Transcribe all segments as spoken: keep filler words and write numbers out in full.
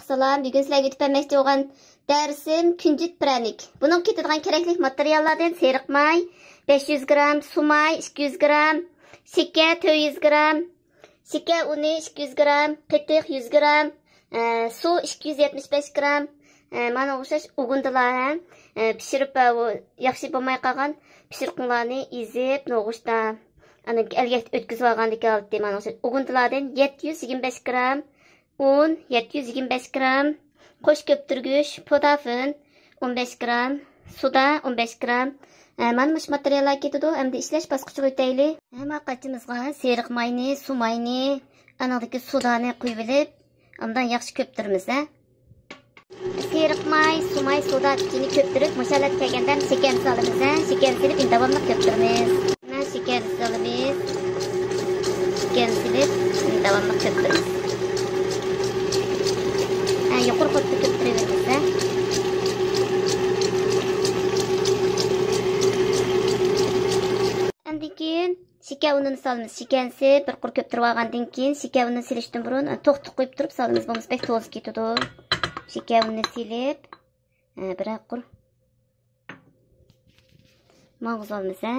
سالام، بۈگۈن سىلەرگە ئۆتۈپ بەرمەكچى بولغان دەرسىم كۈنجۈت پىرەنىك. بۇنىڭغا كېتىدىغان كېرەكلىك ماتېرىياللاردىن سېرىق ماي بەش يۈز گرام، سۇ ماي ئىككى يۈز گرام، سىركە تۆت يۈز گرام، سىركە ئۇنى ئىككى يۈز گرام، قېتىق يۈز گرام، ئە، سۇ ئىككى يۈز يەتمىش بەش گرام، ئە، مانا ئوخشاش ئۇگۇندىلار ھەم، ئە، پىشۇرۇپ، ئە، ئۇ ياخشى بولماي قالغان پىشۇرۇقلارنى ئېزىپ، نوغۇچتا، ئاندىن كېيىن ئەلگە ئۆتكۈزۈپ ئالغاندىكىن ئالدى، مانا ئوخشاش ئۇگۇندىلاردىن يەتتە يۈز يىگىرمە بەش گرام، ئۇن يەتتە يۈز يىگىرمە بەش گرام، قوش كۆپتۈرگۈچ، پودافىن ئون بەش گرام، سودا ئون بەش گرام. ئە، مانا مۇشۇ ماتېرىياللار كېتىدۇ. ئەمدى ئىشلەش باسقۇچىغا ئۆتەيلى. ھەممە قاچىمىزغا سېرىق ماينى، سۇ ماينى، ئانىڭدىكى سودانى قۇيۇۋېلىپ، ئاندىن ياخشى كۆپتۈرىمىز، ھە. سېرىق ماي، سۇ ماي، سودا ئۈچىنى كۆپتۈرۈپ، مۇشۇ ھالەتكە كەلگەندە شېكەرنى سالىمىز، ھە. شېكەرنى سېلىپ، داۋاملىق كۆپتۈرىمىز. مانا شېكەرنى سالىمىز. شېكەرنى سېلىپ، داۋاملىق كۆپتۈرىمىز. ھە، يۇقىرى قۇرۇقتا كۆپتۈرۈۋېرىمىز، ھە. ئاندىن كېيىن شېكەر ئۇنىنى سالىمىز. شېكەرنى سېلىپ، بىر قۇر كۆپتۈرۈۋالغاندىن كېيىن، شېكەر ئۇنىنى سېلىشتىن بۇرۇن، توختىتىپ قويۇپ تۇرۇپ سالىمىز. بولمىسا بەك توزۇپ كېتىدۇ. شېكەر ئۇنىنى سېلىپ، ھە، بىرەر قۇر ماڭغۇزۇۋالىمىز، ھە.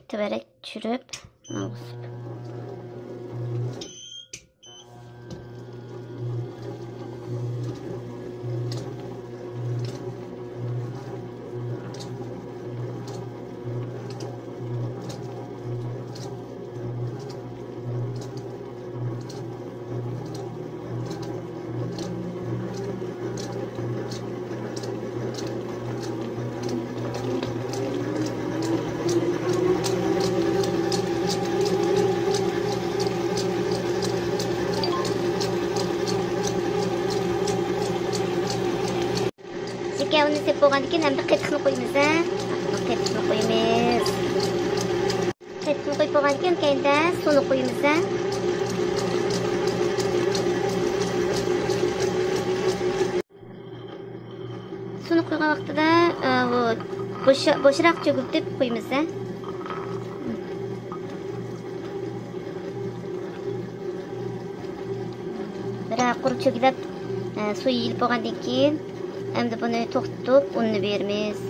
تۆۋەنرەك چۈشۈرۈپ، ماڭغۇزۇپ. شېكەر ئۇنى سېلىپ بولغاندىن كېيىن، ئەمدى قېتىقنى قويىمىز، ھە؟ قېتىقنى قويىمىز. قېتىقنى قويۇپ بولغاندىن كېيىن، كەينىدە سۇنى قويىمىز، ھە؟ سۇنى قۇيغان ۋاقتىدا، ئە، بۇ بوش-، بوشراق چۆگۈلتۈپ قويىمىز، ھە؟ بىرەر قۇر چۆگىلەپ، ئە، سۇ يېيىلىپ بولغاندىن كېيىن، ئەمدى بۇنى توختىتىپ، ئۇننى بېرىمىز.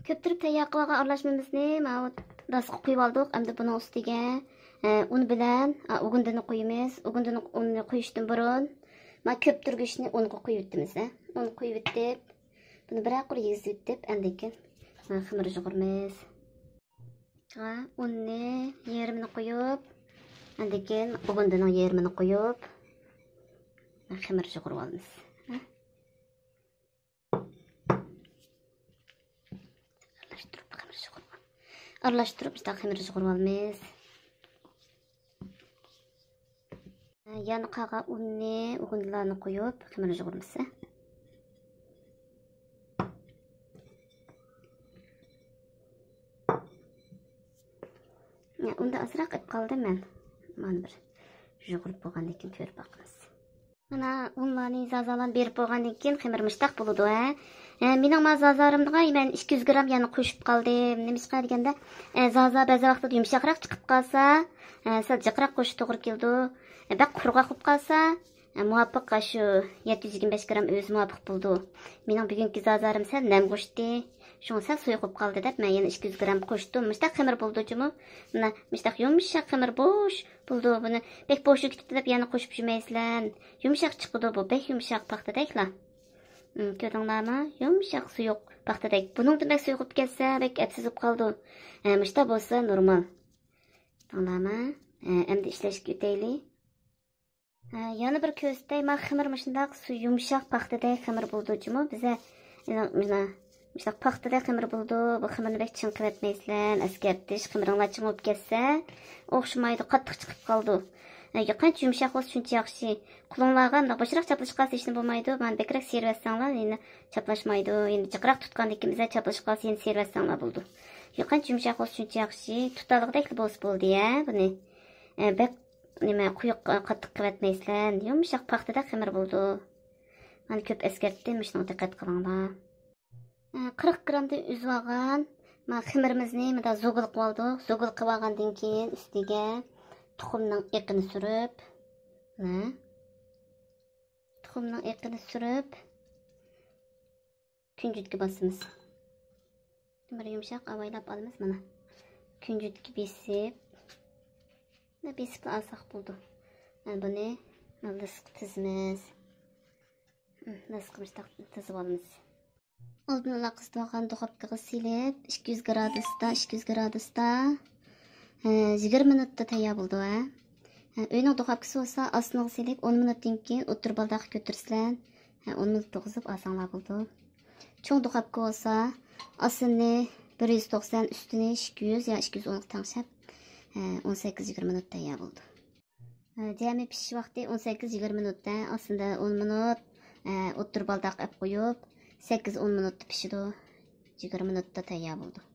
كۆپتۈرۈپ تەييار قىلىۋالغان ئارىلاشمىمىزنى ماۋۇ داسقا قۇيۇۋالدۇق. ئەمدى بۇنىڭ ئۈستىگە، ئە، ئۇن بىلەن، ئە، ئۇگۇندىنى قۇيىمىز. ئۇگۇندىنىڭ ئۇنىنى قۇيۇشتىن بۇرۇن، ما كۆپتۈرگۈچنى ئۇنغا قۇيۇۋېتىمىز، ھە. ئۇن قۇيۇۋېتىپ، بۇنى بىرەر قۇر يېگۈزۈۋېتىپ، ئاندىن كېيىن، ھە، خېمىر يۇغۇرىمىز. ئۇننى يېرىمىنى قۇيۇپ، ئاندىن كېيىن ئۇگۇندىنىڭ يېرىمىنى قۇيۇپ، خېمىر يۇغۇرۇۋالىمىز. ئارىلاشتۇرۇپ خېمىر يۇغۇرۇپ، ئارىلاشتۇرۇپ، مۇشۇنداق خېمىر يۇغۇرۇۋالىمىز. يەنە قالغان ئۇننى، ئۇگۇندىلارنى قويۇپ، خېمىر يۇغۇرمىسا. ئۇندا ئازراق ئېلىپ قالدىم مەن. مانا بىر يۇغۇرۇپ بولغاندىن كېيىن كۆرۈپ باقىمىز. مانا ئۇنلارنى زازالارنى بېرىپ بولغاندىن كېيىن خېمىر مۇشتاق بولىدۇ، ھە. ھە، مېنىڭ ما زازارىمغا مەن ئىككى يۈز گرام يەنە قوشۇپ قالدىم. نېمىشقا دېگەندە، ئە، زازا بەزى ۋاقىتتا يۇمشاقراق چىقىپ قالسا، ئە، سەل جىقراق قوشۇشقا توغرا كېلىدۇ. ئە، بەك قۇرغاق بولۇپ قالسا، ئە، مۇۋاپىق شۇ يەتتە يۈز يىگىرمە بەش گرام ئۆزى مۇۋاپىق بولىدۇ. مېنىڭ بۈگۈنكى زازارىم سەل نەمغۇشتى. شۇڭا سەل سۇيۇقۇپ قالدى دەپ مەن يەنە ئىككى يۈز گرام قوشتۇم. مۇشتاق خېمىر بولىدۇ جۇمۇ. مانا مۇشتاق يۇمشاق خېمىر بوش بولىدۇ. بۇنى بەك بوشىغا كېتىپتۇ دەپ يەنە قوشۇپ يۈرمەيسىلەر. يۇمشاق چىقىدۇ بۇ، بەك يۇمشاق پاختىدەكلا. ئىم، كۆردۈڭلارمۇ؟ يۇمشاق سۇيۇق پاختىدەك. بۇنىڭدىن بەك سۇيۇق بولۇپ كەتسە، بەك ئەپسىز بولۇپ قالىدۇ. ھە، مۇشتا بولسا نورمال. دەڭلارمۇ؟ ھە، ئەمدى ئىشلەشكە ئۆتەيلى. ھە، يەنە بىر كۆرسىتەي، ما خېمىر مۇشۇنداق سۇ يۇمشاق پاختىدەك خېمىر بولىدۇ جۇمۇ. بىزە، مانا، مۇشۇنداق پاختىدەك خېمىر بولىدۇ. بۇ خېمىرنى بەك چىڭ قىلىۋەتمەيسىلەر. ئەسكەرتىش، خېمىرىڭلار چىڭ بولۇپ كەتسە، ئوخشىمايدۇ، قاتتىق چىقىپ قالىدۇ. ھە، قانچە يۇمشاق بولسا شۇنچە ياخشى. قولۇڭلارغا مۇنداق بوشراق چاپلىشىپ قالسا ھېچنېمە بولمايدۇ. مانا بەكرەك سىيرىۋەتسەڭلار يەنە چاپلاشمايدۇ. يەنە جىقراق تۇتقاندىن كېيىن بىزە چاپلىشىپ قالسا يەنە سىيرىۋەتسەڭلار بولىدۇ. يۇقىرى يۇمشاق بولسا شۇنچە ياخشى. تۇتالىغۇدەكلا بولسا بولدى يا بۇنى. ئە، بەك نېمە قويۇق، قاتتىق قىلىۋەتمەيسىلەر. يۇمشاق پاختىدەك خېمىر بولىدۇ. مانا كۆپ ئەسكەرتتىم، مۇشۇنىڭغا دىققەت قىلىڭلار. ئە، قىرىق گرامدىن ئۈزۈۋالغان خېمىرىمىزنى مۇنداق زۇگۇل قىلىۋالدۇق. زۇگۇل قىلىۋالغاندىن كېيىن ئۈستىگە تۇخۇمنىڭ ئېقىنى سۈرۈپ، مانا، تۇخۇمنىڭ ئېقىنى سۈرۈپ، كۈنجۈتكە باسىمىز. بىر يۇمشاق ئاۋايلاپ ئالىمىز، مانا. كۈنجۈتكە بېسىپ، مانا، بېسىپلا ئالساق بولىدۇ. مانا بۇنى مانا دىسكا تىزىمىز. مم، دىسكا مۇشتاق تىزىپ ئالىمىز. ئالدىن ئالا قىزىتىۋالغان دۇخوپكىغا سېلىپ، ئىككى يۈز گرادۇستا، ئىككى يۈز گرادۇستا، ئە، يىگىرمە مىنۇتتا تەييار بولىدۇ، ھە. ھە، ئۆينىڭ دۇخوپكىسى بولسا، ئاستىنىغا سېلىپ، ئون مىنۇتتىن كېيىن ئوتتۇرا بالداققا كۆتۈرسىلەر، ھە، ئون مىنۇت تۇرغۇزۇپ ئالساڭلار بولىدۇ. چوڭ دۇخوپكا بولسا، ئاستىنى بىر يۈز توقسان، ئۈستىنى ئىككى يۈز يا ئىككى يۈز ئونغا تەڭشەپ، ھە، ئون سەككىز يىگىرمە مىنۇت تەييار بولىدۇ. ھە، جەمئىي پىشىش ۋاقتى ئون سەككىز يىگىرمە مىنۇت، ھە، ئاستىندا ئون مىنۇت، ھە، ئوتتۇرا بالداق ئەپ قويۇپ، سەككىز ئون مىنۇتتا پىشىدۇ. يىگىرمە مىنۇتتا تەييار بولىدۇ.